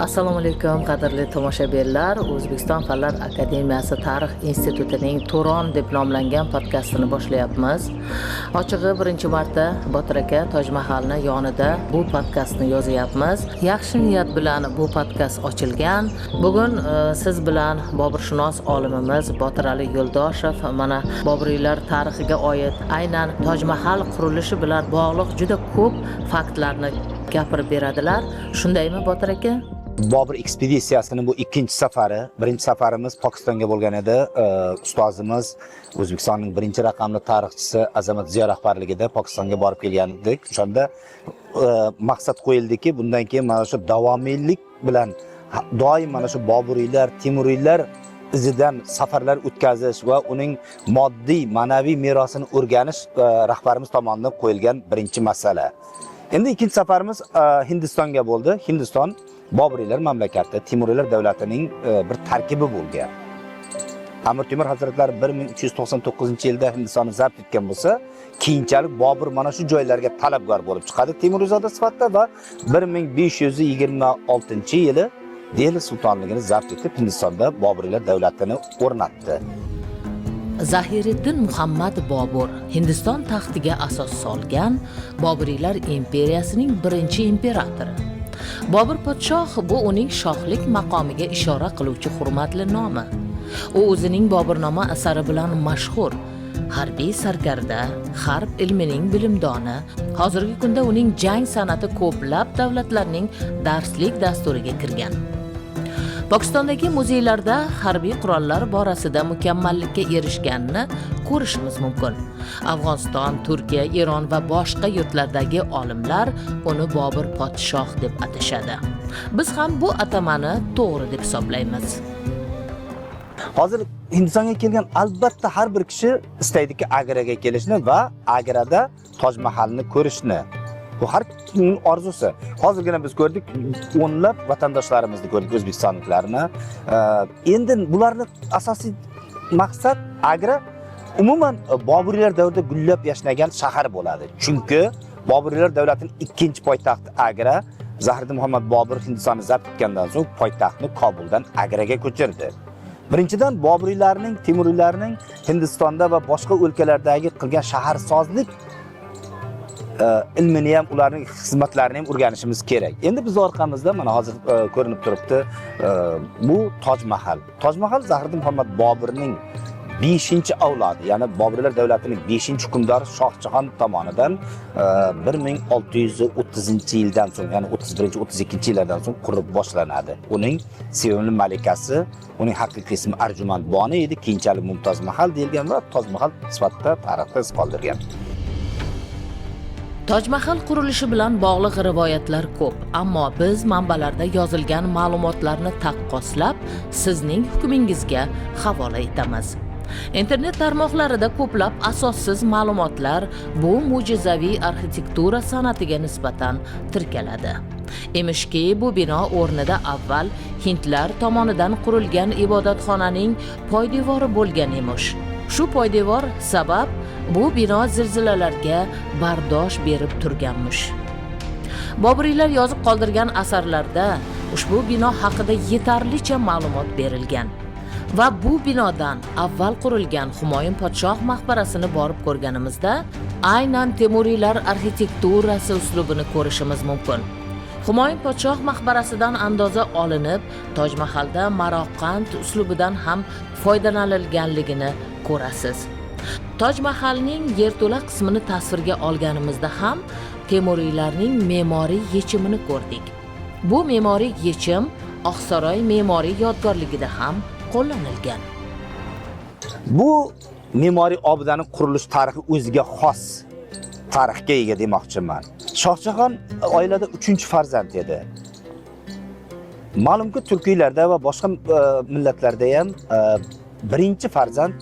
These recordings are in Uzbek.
Assalomu alaykum, qadrli tomoshabinlar. O'zbekiston Fanlar akademiyasi Tarix institutining Turon deb nomlangan podkastini boshlayapmiz. Ochig'i, birinchi marta Botir aka Toj Mahalni yonida bu podkastni yozyapmiz. Yaxshi niyat bilan bu podkast ochilgan. Bugun siz bilan boburshunos olimimiz Botirali Yo'ldoshev mana boburiylar tarixiga oid, aynan Toj Mahal qurilishi bilan bog'liq juda ko'p faktlarni gapirib beradilar. Shundaymi, Botir aka? Bobur ekspeditsiyasining bu ikkinchi safari. Birinchi safarimiz Pokistonga bo'lgan edi. Ustozimiz, O'zbekistonning birinchi raqamli tarixchisi Azamat Ziyo rahbarligida Pokistonga borib kelgan edik. O'shanda maqsad qo'yildiki, bundan keyin mana shu davomiylik bilan doim mana shu Boburiylar, Temuriylar izidan safarlar o'tkazish va uning moddiy, ma'naviy merosini o'rganish rahbarimiz tomonidan qo'yilgan birinchi masala. Endi ikkinchi safarimiz Hindistonga bo'ldi. Hindiston Boburiylar mamlakati, Temuriylar davlatining bir tarkibi bo'lgan. Amir Temur hazratlari 1399-yilda Hindistonni zabt etgan bo'lsa, keyinchalik Bobur mana shu joylarga talabgor bo'lib chiqadi Temuriyzoda sifatida va 1526-yili Dehli sultonligini zabt etib, Hindistonda Boburiylar davlatini o'rnatdi. Zahiriddin Muhammad Bobur Hindiston taxtiga asos solgan Boburiylar imperiyasining birinchi imperatori. Bobur podshoh bu uning shohlik maqomiga ishora qiluvchi hurmatli nomi. U o'zining Boburnoma asari bilan mashhur. Harbiy sarkarda, harb ilmining bilimdoni. Hozirgi kunda uning jang san'ati ko'plab davlatlarning darslik dasturiga kirgan. Pokistondagi muzeylarda harbiy qurollar borasida mukammallikka erishganini ko'rishimiz mumkin. Afg'oniston, Turkiya, Eron va boshqa yurtlardagi olimlar uni Bobur podshoh deb atashadi. Biz ham bu atamani to'g'ri deb hisoblaymiz. Hozir Hindistonga kelgan albatta har bir kishi istaydiki Agraga kelishni va Agrada Toj Mahalni ko'rishni. Bu har kimning orzusi. Hozirgina biz ko'rdik, o'nlab vatandoshlarimizni ko'rdik, o'zbekistonliklarni. Endi bularni asosiy maqsad Agra umuman Boburiylar davrida gullab yashnagan shahar bo'ladi. Chunki Boburiylar davlatining ikkinchi poytaxti Agra. Zahiriddin Muhammad Bobur Hindistonni zabt etgandan so'ng poytaxtni Kobuldan Agraga ko'chirdi. Birinchidan, Boburiylarning, Temuriylarning Hindistonda va boshqa o'lkalardagi qilgan shaharsozlik ilmini ham, ularning xizmatlarini ham o'rganishimiz kerak. Endi biz orqamizda mana hozir ko'rinib turibdi, bu Toj Mahal. Toj Mahal Zahiriddin Muhammad Boburning 5-avlodi, ya'ni Boburlar davlatining 5-hukmdori Shohjahon tomonidan 1630-yildan so'ng, ya'ni 31-32-yillardan so'ng qurib boshlanadi. Uning sevimli malikasi, uning haqiqiy ismi Arjumand Bonu edi, keyinchalik Mumtoz Mahal deyilgan va Toj Mahal sifatida tarixda iz qoldirgan. Toj Mahal qurilishi bilan bog'liq rivoyatlar ko'p, ammo biz manbalarda yozilgan ma'lumotlarni taqqoslab, sizning hukmingizga havola etamiz. Internet tarmoqlarida ko'plab asossiz ma'lumotlar bu mo'jizaviy arxitektura san'atiga nisbatan tirkaladi. Emishki, bu bino o'rnida avval hindlar tomonidan qurilgan ibodatxonaning poydevori bo'lgan emish. Shu poydevor sabab bu bino zilzilalarga bardosh berib turganmish. Boburiylar yozib qoldirgan asarlarda ushbu bino haqida yetarlicha ma'lumot berilgan va bu binodan avval qurilgan Humoyun podshoh maqbarasini borib ko'rganimizda aynan temuriylar arxitekturasi uslubini ko'rishimiz mumkin. Humoyun podshoh maqbarasidan andoza olinib, Toj Mahalda Maroqand uslubidan ham foydalanilganligini ko'rasiz. Toj Mahalning yerto'la qismini tasvirga olganimizda ham temuriylarning me'moriy yechimini ko'rdik. Bu me'moriy yechim Oqsaroy me'moriy yodgorligida ham qo'llanilgan. Bu me'moriy obidani qurilish tarixi o'ziga xos tarixga ega demoqchiman. Shohjahon oilada 3-farzand edi. Ma'lumki, turkiylarda va boshqa millatlarda ham birinchi farzand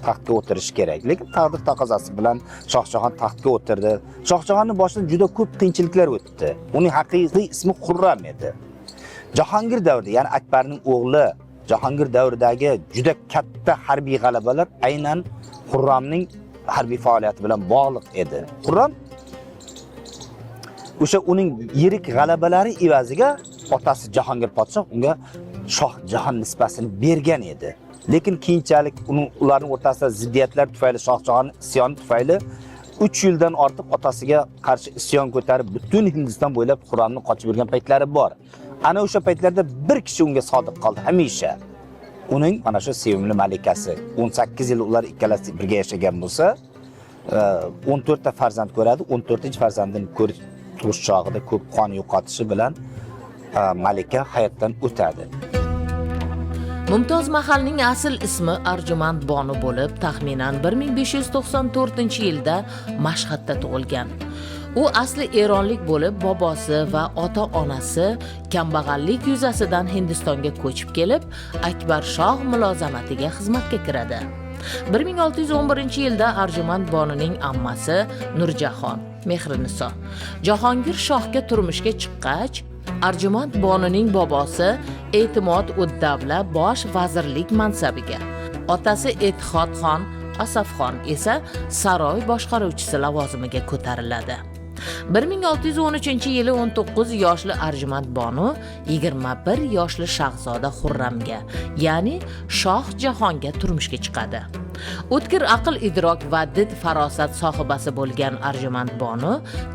taxtga o'tirishi kerak. Lekin taqdir taqozosi bilan Shohjahon taxtga o'tirdi. Shohjahonning boshidan juda ko'p qiyinchiliklar o'tdi. Uning haqiqiy ismi Xurram edi. Jahongir davrida, ya'ni Akbarning o'g'li Jahongir davridagi juda katta harbiy g'alabalar aynan Xurramning harbiy faoliyati bilan bog'liq edi. Xurram o'sha uning yirik g'alabalari evaziga Otasi Jahongir podshoh unga Shoh Jahon nisbasini bergan edi. Lekin keyinchalik ularning o'rtasida ziddiyatlar tufayli, Shoh Jahon isyoni tufayli 3 yildan ortiq otasiga qarshi isyon ko'tarib, butun Hindiston bo'ylab Xurramni qochib yurgan paytlari bor. Ana o'sha paytlarda bir kishi unga sodiq qoldi hamisha. Uning mana shu sevimli malikasi. 18 yil ular ikkalasi birga yashagan bo'lsa, 14 ta farzand ko'radi. 14-farzandini ko'rib tug'ish chog'ida ko'p qon yo'qotishi bilan malika hayotdan o'tadi. Mumtoz Mahalning asl ismi Arjumand Bonu bo'lib, taxminan 1594-yilda Mashhadda tug'ilgan. U asli eronlik bo'lib, bobosi va ota-onasi kambag'allik yuzasidan Hindistonga ko'chib kelib, Akbar shoh mulozamatiga xizmatga kiradi. 1611-yilda Arjumand Bonuning ammasi Nurjahon Mehriniso Jahongir shohga turmushga chiqqach, Arjumand Bonuning bobosi E'timod ud-Davla bosh vazirlik mansabiga, otasi E'tihod xon Asafxon esa saroy boshqaruvchisi lavozimiga ko'tariladi. 1613-yili 19 yoshli Arjumand Bonu 21 yoshli shahzoda Xurramga, ya'ni Shoh Jahonga turmushga chiqadi. O'tkir aql idrok va did farosat sohibasi bo'lgan Arjumand Bonu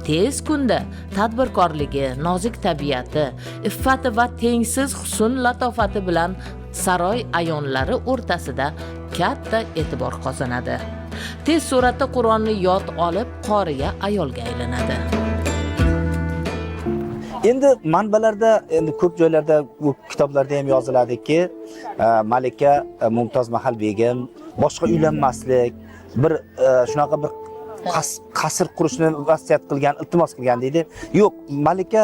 tez kunda tadbirkorligi, nozik tabiati, iffati va tengsiz husn latofati bilan saroy ayonlari o'rtasida katta e'tibor qozonadi. Tez sur'atda Qur'onni yod olib, qoriya ayolga aylanadi. Endi manbalarda, endi ko'p joylarda, bu kitoblarda ham yoziladiki, malika Mumtoz Mahal begim boshqa uylanmaslik, bir shunaqa bir qasr qurishni vasiyat qilgan, iltimos qilgan deydi. Yo'q, malika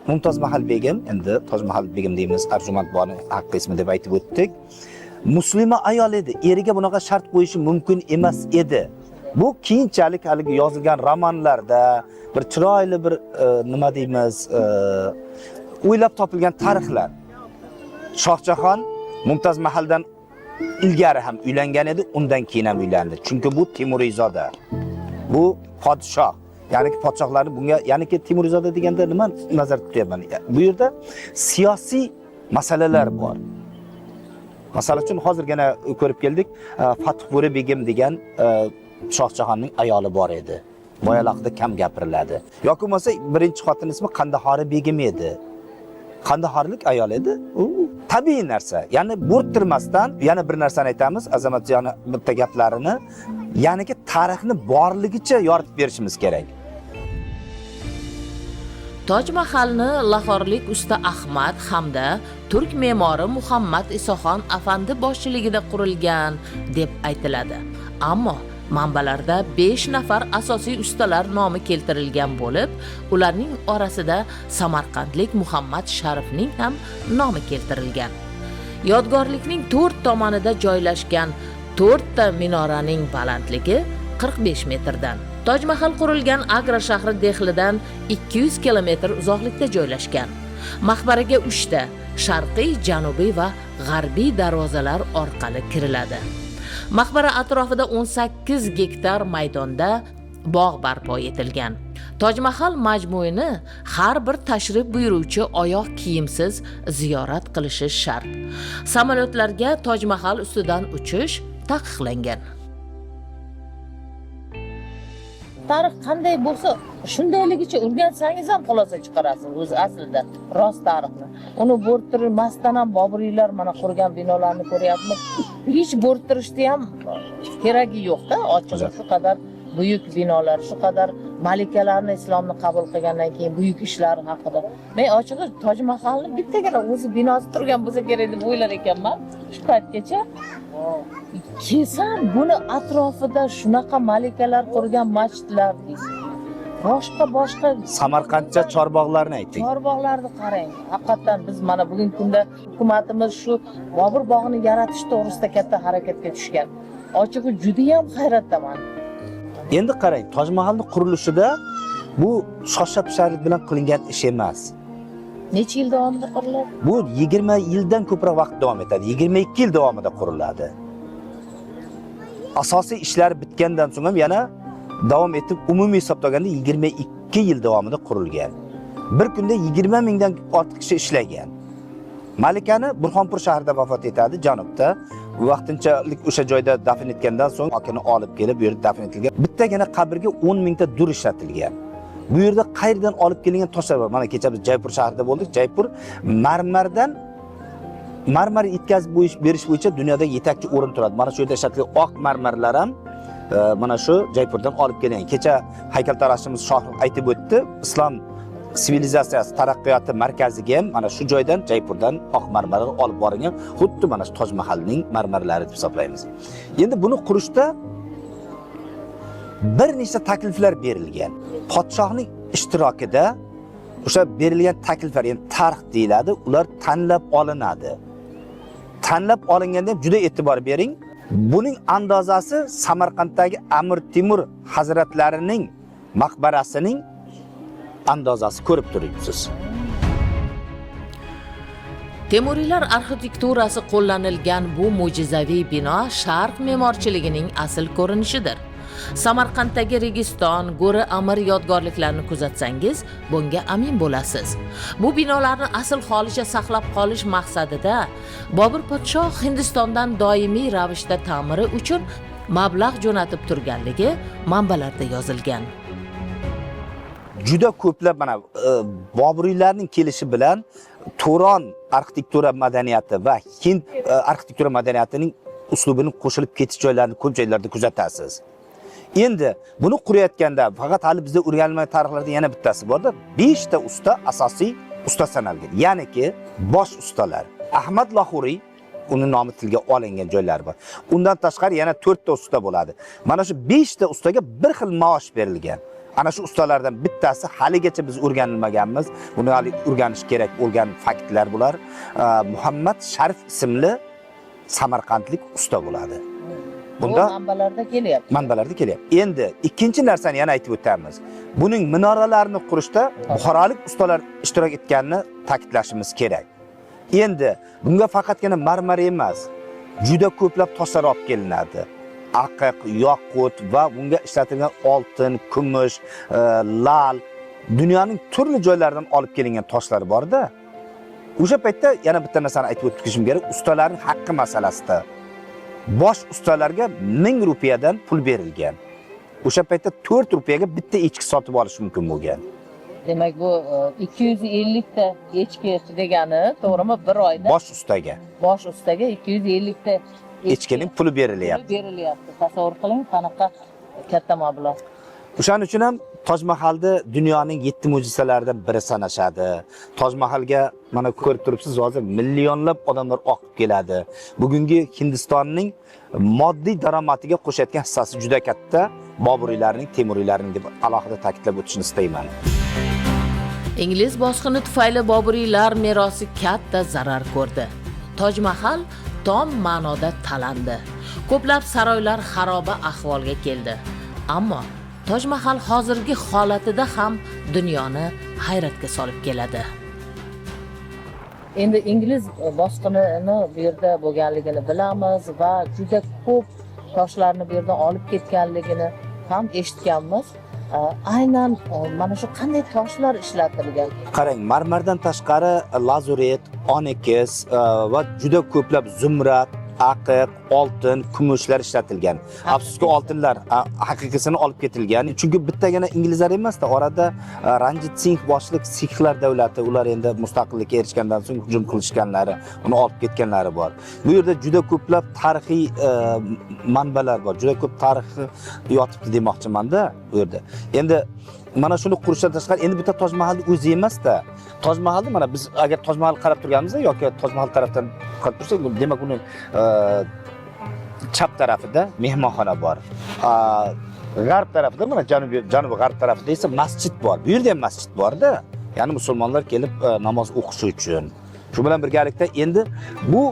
Mumtoz Mahal begim, endi Toj Mahal begim deymiz, Arjumand Bonu haqqi ismi deb aytib o'tdik. Muslima ayol edi. Eriga bunaqa shart qo'yishi mumkin emas edi. Bu keyinchalik haligi yozilgan romanlarda bir chiroyli bir nima deymiz, o'ylab topilgan tarixlar. Shohjahon Mumtoz Mahaldan ilgari ham uylangan edi, undan keyin ham uylandi. Chunki bu Temuriyzoda. Bu podshoh. Ya'niki podshohlarni bunga, ya'niki Temuriyzoda deganda nima nazarda tutyapman? Bu yerda siyosiy masalalar bor. Masalan uchun hozirgina ko'rib keldik, Fathburi begim degan Shohjahonning ayoli bor edi. Bu ayol haqida kam gapiriladi. Yoki bo'lmasa birinchi xotin ismi Qandahori begim edi. Qandahorlik ayol edi. U tabiiy narsa. Ya'ni bo'rttirmasdan yana bir narsani aytamiz, Azamatjonni bitta gaplarini, ya'niki tarixni borligicha yoritib berishimiz kerak. Toj Mahalni lahorlik usta Ahmad hamda turk me'mori Muhammad Isoxon afandi boshchiligida qurilgan deb aytiladi. Ammo manbalarda 5 nafar asosiy ustalar nomi keltirilgan bo'lib, ularning orasida samarqandlik Muhammad Sharifning ham nomi keltirilgan. Yodgorlikning 4 tomonida joylashgan 4 ta minoraning balandligi 45 metrdan. Toj Mahal qurilgan Agra shahri Dehlidan 200 kilometr uzoqlikda joylashgan. Maqbaraga 3 ta sharqiy, janubiy va g'arbiy darvozalar orqali kiriladi. Maqbara atrofida 18 gektar maydonda bog' barpo etilgan. Toj Mahal majmuini har bir tashrif buyuruvchi oyoq kiyimsiz ziyorat qilishi shart. Samolyotlarga Toj Mahal ustidan uchish taqiqlangan. Tarix qanday bo'lsa, shundayligicha o'rgansangiz ham xulosa chiqarasiz o'zi aslida rost tarixni. Uni bo'rttirmasdan ham Boburiylar mana qurgan binolarni ko'ryapmiz. Hech bo'rttirishni ham keragi yo'q-da, ochig'i shu qadar buyuk binolar, shu qadar malikalarni islomni qabul qilgandan keyin buyuk ishlari haqida. Men ochig'i Toj Mahalni bittagina o'zi binosi turgan bo'lsa kerak deb o'ylar ekanman shu paytgacha. Kelsam buni atrofida shunaqa malikalar qurgan masjidlar deysiz. Boshqa boshqa Samarqandcha chorbog'larni aytdik. Chorbog'larni qarang. Haqiqatan biz mana bugungi kunda hukumatimiz shu Bobur bog'ini yaratish to'g'risida katta harakatga tushgan. Ochig'i juda ham hayratdaman. Endi qarang, Toj Mahalning qurilishida bu shosha-pisharlik bilan qilingan ish emas. Necha yil davomida quriladi? Bu 20 yildan ko'proq vaqt davom etadi. 22 yil davomida quriladi. Asosiy ishlar bitgandan so'ng ham yana davom etib, umumiy hisobda olganda 22 yil davomida qurilgan. Bir kunda 20 mingdan ortiq kishi ishlagan. Malikani Burxonpur shahrida vafot etadi, janubda. Vaqtinchalik o'sha joyda dafn etgandan so'ng xokini olib kelib bu yerda dafn etilgan. Bittagina qabrga 10 mingta dur ishlatilgan. Bu yerda qayerdan olib kelingan toshlar bor. Mana kecha biz Jaypur shahrida bo'ldik. Jaypur marmardan marmar yetkazib berish bo'yicha dunyoda yetakchi o'rin turadi. Mana shu yerda ishlatilgan oq marmarlar ham mana shu Jaypurdan olib kelingan. Kecha haykaltaroshimiz Shohruh aytib o'tdi, islom sivilizatsiyasi taraqqiyoti markaziga ham mana shu joydan, Jaypurdan oq marmarlar olib borilgan. Xuddi mana shu Toj Mahalning marmarlari deb hisoblaymiz. Endi buni qurishda bir nechta takliflar berilgan. Podshohning ishtirokida o'sha berilgan takliflar, ya'ni tarix deyiladi, ular tanlab olinadi. Tanlab olinganda ham juda e'tibor bering. Buning andozasi Samarqanddagi Amir Temur hazratlarining maqbarasining andozasi ko'rib turibsiz. Temuriylar arxitekturasi qo'llanilgan bu mo'jizaviy bino sharq me'morchiligining asl ko'rinishidir. Samarqanddagi Registon, Go'ri Amir yodgorliklarini kuzatsangiz, bunga amin bo'lasiz. Bu binolarni asl holicha saqlab qolish maqsadida Bobur podshoh Hindistondan doimiy ravishda ta'miri uchun mablag' jo'natib turganligi manbalarda yozilgan. Juda ko'plab mana Boburiylarning kelishi bilan Turon arxitektura madaniyati va Hind arxitektura madaniyatining uslubini qo'shilib ketish joylarini ko'p joylarda kuzatasiz. Endi buni qurayotganda faqat hali bizda o'rganilmagan tarixlarda yana bittasi borda, 5 ta usta asosiy usta sanalgan. Ya'niki bosh ustalar Ahmad Lahuriy, uni nomi tilga olingan joylari bor. Undan tashqari yana 4 ta usta bo'ladi. Mana shu 5 ta ustaga bir xil maosh berilgan. Ana shu ustalardan bittasi haligacha biz o'rganilmaganmiz. Buni hali o'rganish kerak bo'lgan faktlar bular. Muhammad Sharif ismli samarqandlik usta bo'ladi. Bunda manbalarda kelyapti. Manbalarda kelyapti. Endi ikkinchi narsani yana aytib o'tamiz. Buning minoralarini qurishda buxorolik ustalar ishtirok etganini ta'kidlashimiz kerak. Endi bunga faqatgina marmar emas, juda ko'plab toshlar olib kelinadi. Aqiq, yoqut va bunga ishlatilgan oltin, kumush, lal, dunyoning turli joylaridan olib kelingan toshlar borda. O'sha paytda yana bitta narsani aytib o'tishim kerak, ustalarning haqqi masalasida. Bosh ustalarga 1000 rupiyadan pul berilgan. O'sha paytda 4 rupiyaga bitta echki sotib olish mumkin bo'lgan. Demak, bu 250 ta echki degani, to'g'rimi? Bir oyda bosh ustaga. Bosh ustaga 250 ta echkining puli berilyapti. Berilyapti. Tasavvur qiling, qanaqa katta mablag'. O'shaning uchun ham Toj Mahalni dunyoning 7 mo'jizalaridan biri sanashadi. Toj Mahalga mana ko'rib turibsiz, hozir millionlab odamlar oqib keladi. Bugungi Hindistonning moddiy daromadiga qo'shayotgan hissasi juda katta Boburiylarning, Temuriylarning deb alohida ta'kidlab o'tishni istayman. Ingliz bosqini tufayli Boburiylar merosi katta zarar ko'rdi. Toj Mahal tom ma'noda talandi. Ko'plab saroylar xaroba ahvolga keldi. Ammo Toj Mahal hozirgi holatida ham dunyoni hayratga solib keladi. Endi ingliz bosqinini bu yerda bo'lganligini bilamiz va juda ko'p toshlarni bu yerdan olib ketganligini ham eshitganmiz. Aynan mana shu qanday toshlar ishlatilgan? Qarang, marmardan tashqari lazurit, onikis va juda ko'plab zumrad, aqiq, oltin, kumushlar ishlatilgan. Afsuski, oltinlar haqiqiysini olib ketilgan. Chunki bittagina inglizlar emasda, orada Ranjit Singh boshliq Sixlar davlati, ular endi mustaqillikka erishgandan so'ng hujum qilishganlari, uni olib ketganlari bor. Bu yerda juda ko'plab tarixiy manbalar bor. Juda ko'p tarixi yotibdi demoqchimanda bu yerda. Endi mana shuni qurishdan tashqari endi bitta Toj Mahalni o'zi emasda. Toj Mahalni mana biz agar Toj Mahal qarab turganimizda yoki Toj Mahal tarafdan qarab tursak, demak uni chap tarafida mehmonxona bor. G'arb tarafida mana janubi g'arb tarafida esa masjid bor. Bu yerda ham masjid borda. Ya'ni musulmonlar kelib namoz o'qishi uchun. Shu bilan birgalikda endi bu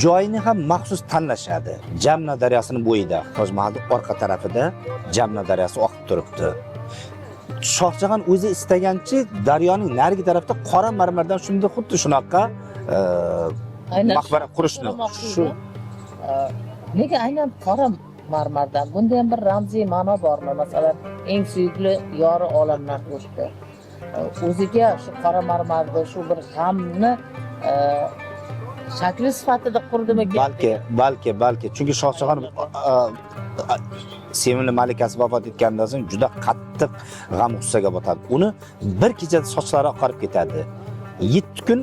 joyni ham maxsus tanlashadi. Jamna daryosining bo'yida, Toj Mahalning orqa tarafida Jamna daryosi oqib turibdi. Shohjahon o'zi istagancha daryoning narigi tarafida qora marmardan shunda xuddi shunaqa maqbara qurishni shu Nega aynan qora marmardan? Bunda ham bir ramziy ma'no bormi? Masalan, eng suyukli yori olamdan o'tdi. O'ziga shu qora marmarni, shu bir g'amni shakli sifatida qurdimikin? Balki, balki, balki. Chunki Shohjahon sevimli malikasi vafot etganidan so'ng juda qattiq g'am g'ussaga botadi. Uni bir kechada sochlari oqarib ketadi. 7 kun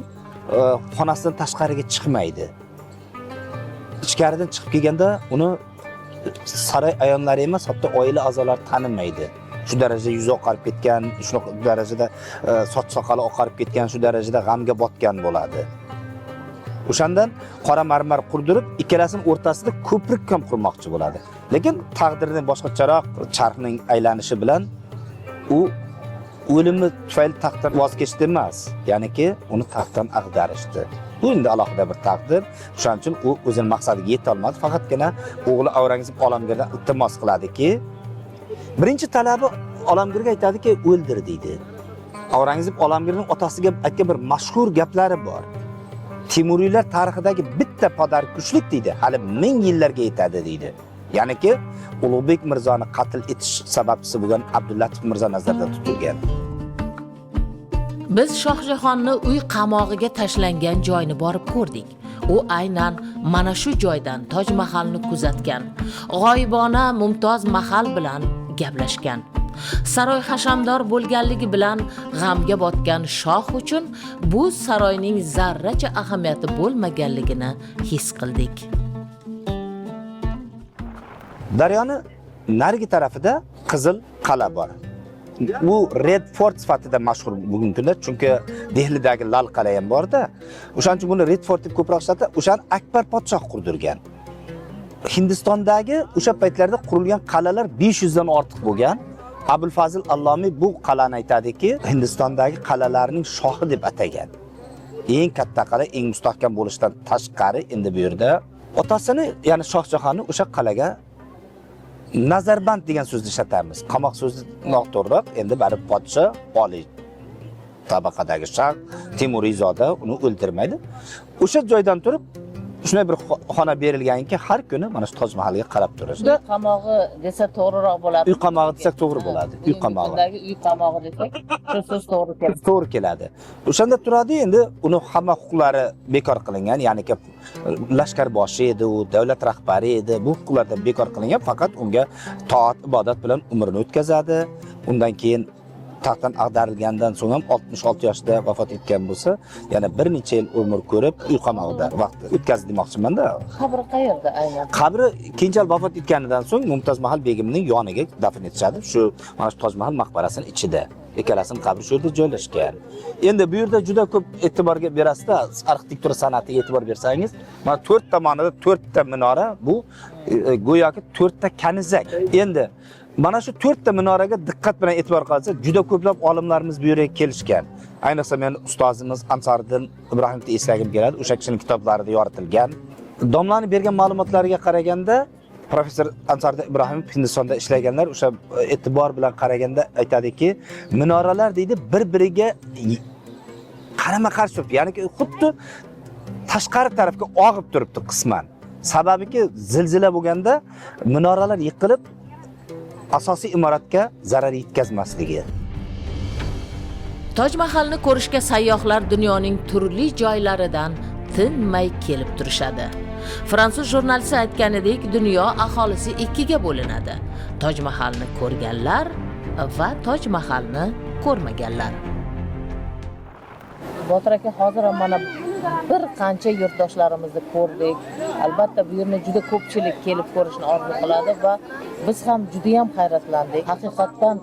xonasidan tashqariga chiqmaydi. Ichkaridan chiqib kelganda uni saroy ayonlari emas, hatto oila a'zolari tanimaydi. Shu darajada yuzi oqarib ketgan, shunaqa darajada soch soqoli oqarib ketgan, shu darajada g'amga botgan bo'ladi. O'shandan qora marmar qurdirib, ikkalasining o'rtasida ko'prik ham qurmoqchi bo'ladi. Lekin taqdirning boshqacharoq charxning aylanishi bilan u o'limi tufayli taxtdan voz kechdi emas, ya'niki uni taxtdan ag'darishdi. Bu endi alohida bir taqdir. O'shaning uchun u o'zini maqsadiga yeta olmadi. Faqatgina o'g'li Aurangzeb Olamgirdan iltimos qiladiki, birinchi talabi Olamgirga aytadiki, o'ldir deydi. Aurangzeb Olamgirning otasiga aytgan bir mashhur gaplari bor. Temuriylar tarixidagi bitta podarkushlik deydi, hali 1000 yillarga yetadi deydi. Ya'niki Ulug'bek Mirzoni qatl etish sababchisi bo'lgan Abdullatif Mirzo nazarda tutilgan. Biz Shohjahonni uy qamog'iga tashlangan joyni borib ko'rdik. U aynan mana shu joydan Toj Mahalni kuzatgan. G'oyibona Mumtoz Mahal bilan gaplashgan. Saroy hashamdor bo'lganligi bilan g'amga botgan shoh uchun bu saroyning zarracha ahamiyati bo'lmaganligini his qildik. Daryoni narigi tarafida Qizil qal'a bor. Bu Red Fort sifatida mashhur bugungi kunda, chunki Dehlidagi Lal qal'a ham bor-da. O'shaning uchun buni Red Fort deb ko'proq ishlatadi. O'shani Akbar podshoh qurdirgan. Hindistondagi o'sha paytlarda qurilgan qal'alar 500 dan ortiq bo'lgan. Abul Fazil Allomiy bu qal'ani aytadiki, Hindistondagi qal'alarning shohi deb atagan. Eng katta qal'a, eng mustahkam bo'lishidan tashqari endi bu yerda otasini, ya'ni Shohjahonni o'sha qal'aga nazarband degan so'zni ishlatamiz. Qamoq so'zi noto'g'riroq, endi baribir podsho oliy tabaqadagi shaxs, Temuriyzoda uni o'ldirmaydi. O'sha joydan turib shunday bir xona berilganki, har kuni mana shu Toj Mahalga qarab turadi. Uy qamog'i desa to'g'riroq bo'ladi. Uy qamog'i desak to'g'ri bo'ladi. Uy qamog'i. Bugungi uy qamog'i desak shu so'z to'g'ri keladi. To'g'ri keladi. O'shanda turadi, endi uni hamma huquqlari bekor qilingan, ya'niki lashkarboshi edi, u davlat rahbari edi. Bu huquqlardan bekor qilingan, faqat unga toat, ibodat bilan umrini o'tkazadi. Undan keyin taxtdan ag'darilgandan so'ng ham 66 yoshda vafot etgan bo'lsa, yana bir necha yil umr ko'rib uy qamog'ida vaqt o'tkazdi demoqchimanda. Qabri qayerda aynan? Qabri keyinchalik vafot etganidan so'ng Mumtoz Mahal begimning yoniga dafn etishadi. Shu mana shu Toj Mahal maqbarasining ichida. Ikkalasining qabri shu yerda joylashgan. Endi bu yerda juda ko'p e'tiborga berasizda, arxitektura san'atiga e'tibor bersangiz, mana to'rt tomonida to'rtta minora, bu go'yoki to'rtta kanizak. Endi mana shu to'rtta minoraga diqqat bilan e'tibor qilsa, juda ko'plab olimlarimiz bu yerga kelishgan. Ayniqsa men ustozimiz Ansoriddin Ibrohimovni eslagim keladi. O'sha kishining kitoblarida yoritilgan. Domlani bergan ma'lumotlariga qaraganda, professor Ansoriddin Ibrohimov Hindistonda ishlaganlar, o'sha e'tibor bilan qaraganda aytadiki, minoralar deydi bir-biriga qarama-qarshi turibdi. Ya'niki xuddi tashqari tarafga og'ib turibdi qisman. Sababiki zilzila bo'lganda minoralar yiqilib asosiy imoratga zarar yetkazmasligi. Toj Mahalni ko'rishga sayyohlar dunyoning turli joylaridan tinmay kelib turishadi. Fransuz jurnalisti aytganidek, dunyo aholisi ikkiga bo'linadi. Toj Mahalni ko'rganlar va Toj Mahalni ko'rmaganlar. Botir aka, hozir ham mana bir qancha yurtdoshlarimizni ko'rdik. Albatta bu yerni juda ko'pchilik kelib ko'rishni orzu qiladi va biz ham juda ham hayratlandik. Haqiqatdan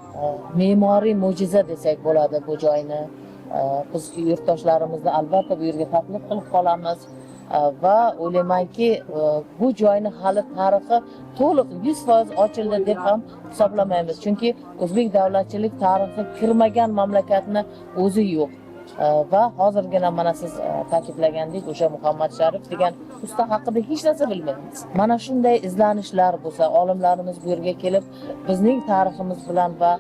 me'moriy mo'jiza desak bo'ladi bu joyni. Biz yurtdoshlarimizni albatta bu yerga taklif qilib qolamiz. Va o'ylaymanki, bu joyni hali tarixi to'liq 100% ochildi deb ham hisoblamaymiz. Chunki o'zbek davlatchilik tarixi kirmagan mamlakatni o'zi yo'q. Va hozirgina mana siz ta'kidlagandek, o'sha Muhammad Sharif degan usta haqida hech narsa bilmaymiz. Mana shunday izlanishlar bo'lsa, olimlarimiz bu yerga kelib bizning tariximiz bilan va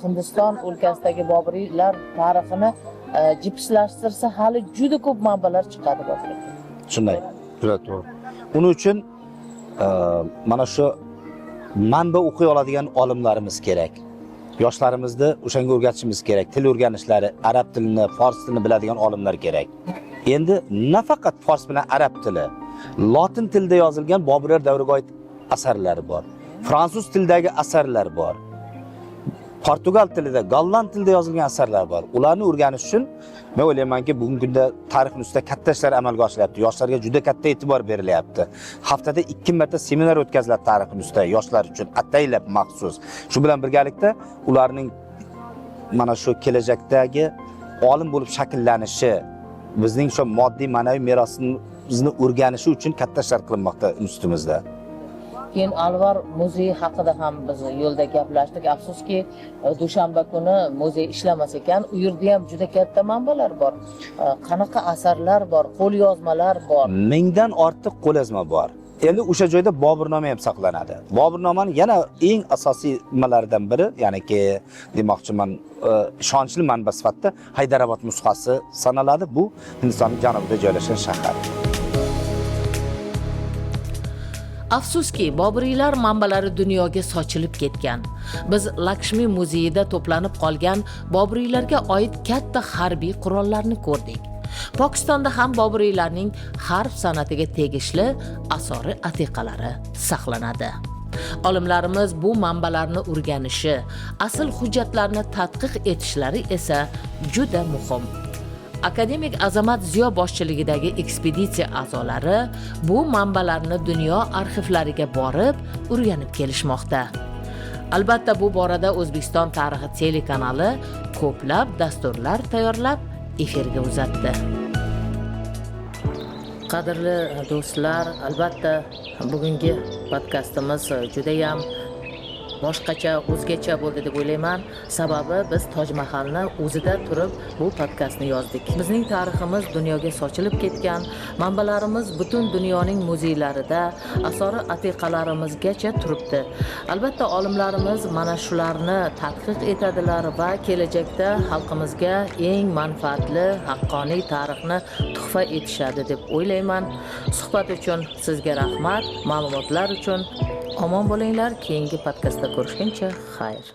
Hindiston o'lkasidagi boburiylar tarixini jipslashtirsa, hali juda ko'p manbalar chiqadi Botir aka. Shunday, juda to'g'ri. Uning uchun mana shu manba o'qiy oladigan olimlarimiz kerak. Yoshlarimizni o'shanga o'rgatishimiz kerak. Til o'rganishlari, arab tilini, fors tilini biladigan olimlar kerak. Endi nafaqat fors bilan arab tili, lotin tilida yozilgan Boburlar davriga oid asarlar bor. Fransuz tilidagi asarlar bor. Portugal tilida, golland tilida yozilgan asarlar bor. Ularni o'rganish uchun men o'ylaymanki, bugungi kunda tarix ustida katta ishlar amalga oshiryapti. Yoshlarga juda katta e'tibor berilyapti. Haftada 2 marta seminar o'tkaziladi tarix ustida yoshlar uchun ataylab maxsus. Shu bilan birgalikda ularning mana shu kelajakdagi olim bo'lib shakllanishi, bizning shu moddiy ma'naviy merosimizni o'rganishi uchun katta ishlar qilinmoqda institutimizda. Keyin Alvar muzeyi haqida ham biz yo'lda gaplashdik. Afsuski, dushanba kuni muzey ishlamas ekan. U yerda ham juda katta manbalar bor. Qanaqa asarlar bor, qo'lyozmalar bor. 1000dan ortiq qo'lyozma bor. Endi o'sha joyda Boburnoma ham saqlanadi. Boburnomani yana eng asosiy nimalaridan biri, ya'niki demoqchiman, ishonchli manba sifatida Haydarobod nusxasi sanaladi. Bu Hindistonning janubida joylashgan shahar. Afsuski, Boburiylar manbalari dunyoga sochilib ketgan. Biz Lakshmi muzeyida to'planib qolgan Boburiylarga oid katta harbiy qurollarni ko'rdik. Pokistonda ham Boburiylarning harb san'atiga tegishli asori atiqalari saqlanadi. Olimlarimiz bu manbalarni o'rganishi, asl hujjatlarni tadqiq etishlari esa juda muhim. Akademik Azamat Ziyo boshchiligidagi ekspeditsiya a'zolari bu manbalarni dunyo arxivlariga borib o'rganib kelishmoqda. Albatta, bu borada O'zbekiston tarixi telekanali ko'plab dasturlar tayyorlab efirga uzatdi. Qadrli do'stlar, albatta bugungi podkastimiz juda ham boshqacha, o'zgacha bo'ldi deb o'ylayman. Sababi biz Toj Mahalni o'zida turib bu podkastni yozdik. Bizning tariximiz dunyoga sochilib ketgan, manbalarimiz butun dunyoning muzeylarida, asori atiqalarimizgacha turibdi. Albatta olimlarimiz mana shularni tadqiq etadilar va kelajakda xalqimizga eng manfaatli, haqqoniy tarixni tuhfa etishadi deb o'ylayman. Suhbat uchun sizga rahmat, ma'lumotlar uchun. Omon bo'linglar, keyingi podkastda ko'rishguncha xayr.